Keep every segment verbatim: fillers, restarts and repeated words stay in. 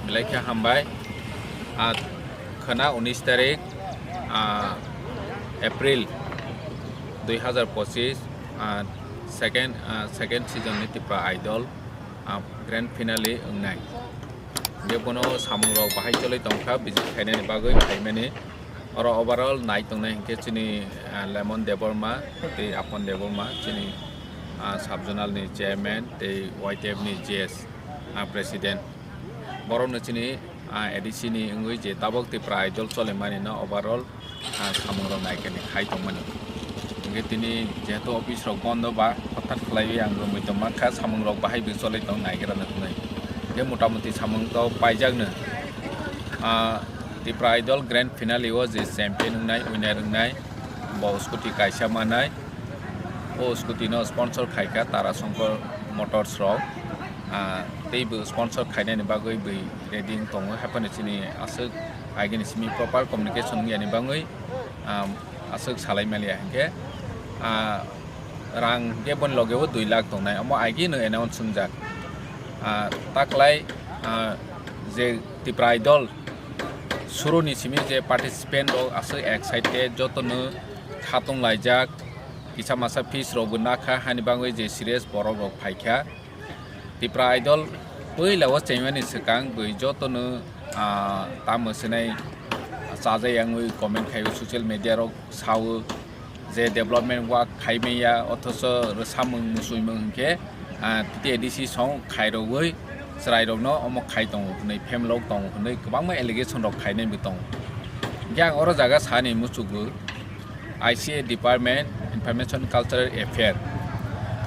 Belai khe hambai. Ah, khwna unis tarik, ah, April dui hazar pochis, ah, second, ah, second season ni Tipra Idol, ah, grand finale wngnai. Hwnkhe bono samungrok bahai choli tongkha, visit khainani bagwi phaimani. Oro overall nai tongnai hwnkhe chini, ah, Lemon Debbarma tei Apon Debbarma, chini, ah, sub-zonal ni chairman tei Y T F ni G S, ah, president. Borokno chini, ah, A D C ni wngwi je tabok Tipra Idol cholimani no overall, ah, samungrok naikani khai tongmani. Hwnkhe tini jehetu office rok bondo ba hothat khlaiwi ang romwi tongma kha, samungrok bahai bo cholai tong naigra no hwnwi. Hwnkhe motamuti samung to paijakno. Ah, Tipra Idol grand finale o je champion wngnai, winner wngnai, bo scooty kaisa manai. O scooty no sponsor khaikha Tara Shankar Motors rok. Ah, tei bo sponsor khainani bagwi bo ready wng tongo. Haphano chini aswk agini simi proper communication wngya ni bagwi, ah, aswk salai maliya hinkhe, ah, rang hwnkhe boni loge o dui lakh tongnai, omo agino announce wngjak. Ah, taklai, ah, je Tipra Idol suruni simi je participant rok aswk excited, jotono khatung laijak, kisa masa fees rok bo nakha, hani bagwi je serious borok rok phaikha. Tipra Idol puila o chengmani swkang bwi jotono, ah, tamo swnai chajai yangwi comment khaio, social media rok sao je development work khai manya, othocho rwsamung musuimung hinkhe, ah, T T A D C song khairogwi chwrairokno omo khai tongo hwnwi, phemelok tongo hwnwi kwbangma allegation rok khainai bo tongo. Hwnkhe ang oro jaga sani muchugo, I C A department, Information Cultural Affair.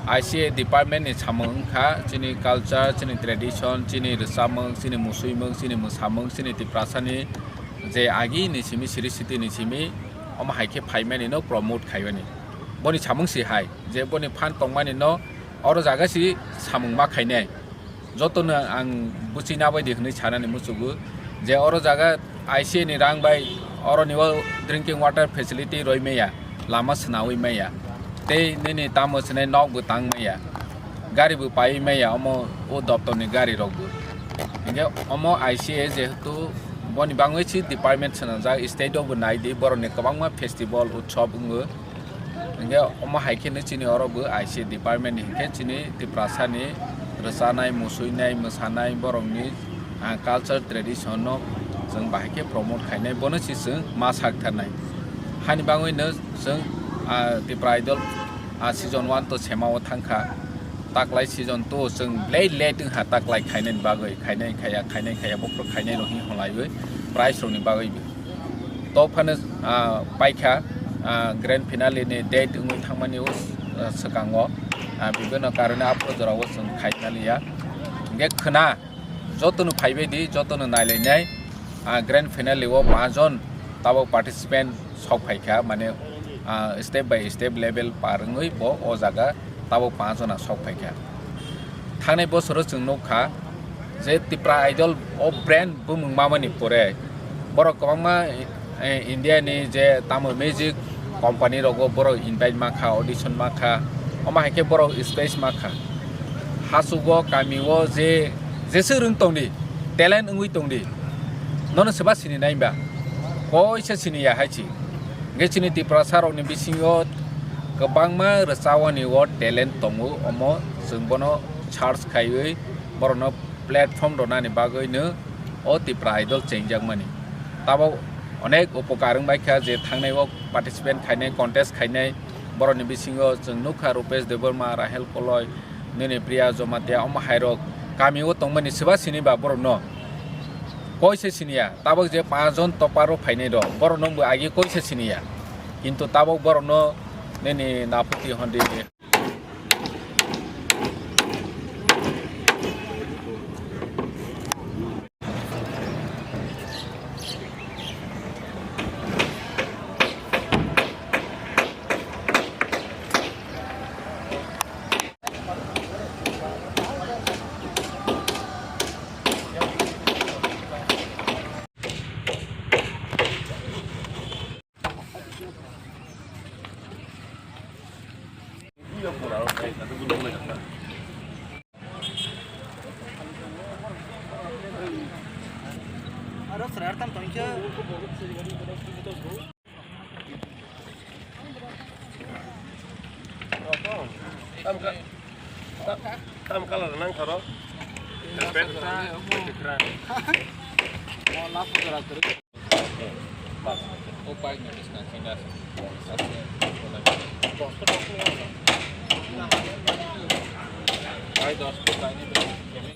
I C A department ni samung wngkha chini culture, chini tradition, chini rwchapmung, chini musuimung, chini mwsamung, chini Tiprasani je agi ni simi, siri siti ni simi, omo hai khe phaimani no promote khaimani. Boni samung si hai, je boni phan tongmani no oro jaga si samung ma khainai. Jotono ang buchina bai di hwnwi sanani muchugo je oro jaga I C A ni rang bai oroni o drinking water facility rwi maya, lama swnawi maya, tei nini tamo swnai nok bo tang maya, gari bo paiwi maya, omo o doptor ni gari rok bo. Hinkhe omo I C A jehetu boni bangwi si department swnamjak, state o bo nai di, borok ni kwbangma festival utsob wngo. Hingke omo hai khe no chini oro bo I C A department ni hingke chini Tiprasa ni rwchanai, musuinai, mwsanai borok ni, ah, culture tradition no chwng bahai khe promote khainai, bono se chwng ma sak tharnai. Hani bangwi no chwng, ah, Tipra Idol, ah, season one to sema o thang kha, taklai season two chwng late late wng kha taklai khainai ni bagwi, khainai khaya, khainai khaya, bokhorok khainai rok hwnwi hwnlaiwi prize rok ni bagwi bo. To phano, ah, paikha, ah, grand finale ni date wngwi thangmani o, ah, swkango, ah, bibino karone aphuru jorao chwng khai maliya. Hingke khwna jotono phaibai di, jotono nailainai, ah, grand finale o paanch jon tabok participant sok phaikha, mane, ah, step by step level par wngwi bo o jaga tabok paanch jona sok phaikha. Thangnai bosoro chwng nukha je Tipra Idol o brand bumung mamani pore borok kwbangma, eh, India ni je tamo music company rogo borok invite mankha, audition mankha, omo hai khe borok stage mankha. Hasugo kami o je jeswk rwng tongdi, talent wngwi tongdi, nono swba sini nai ba? Koisa sini ya hai si. Hingke chini Tiprasa rokni bisingo kwbangma rwchawani o talent tongo, omo chwng bono search khaiwi borokno platform rwnani bagwino o Tipra Idol chengjakmani. Tabok onek upokar wngbaikha je thangnai o participant khainai, contest khainai, borokni bisingo chwng nukha Rupesh Debbarma, Rahel Koloi, nini Priya Jomatia, omo hairok kami o tongmani swba sini ba borokno? Koise siniya, tabok je paanch jon topar o phainai rok, borokno bo agi koise siniya, kintu tabok borokno nini naphuti hondi. Aro serar tam tongkhe. Tam ka-, tam, tam color nang thoro. Pen. Mo last photo rak kuru. O bike ni buskang sing das. Bike dos ko bike ni.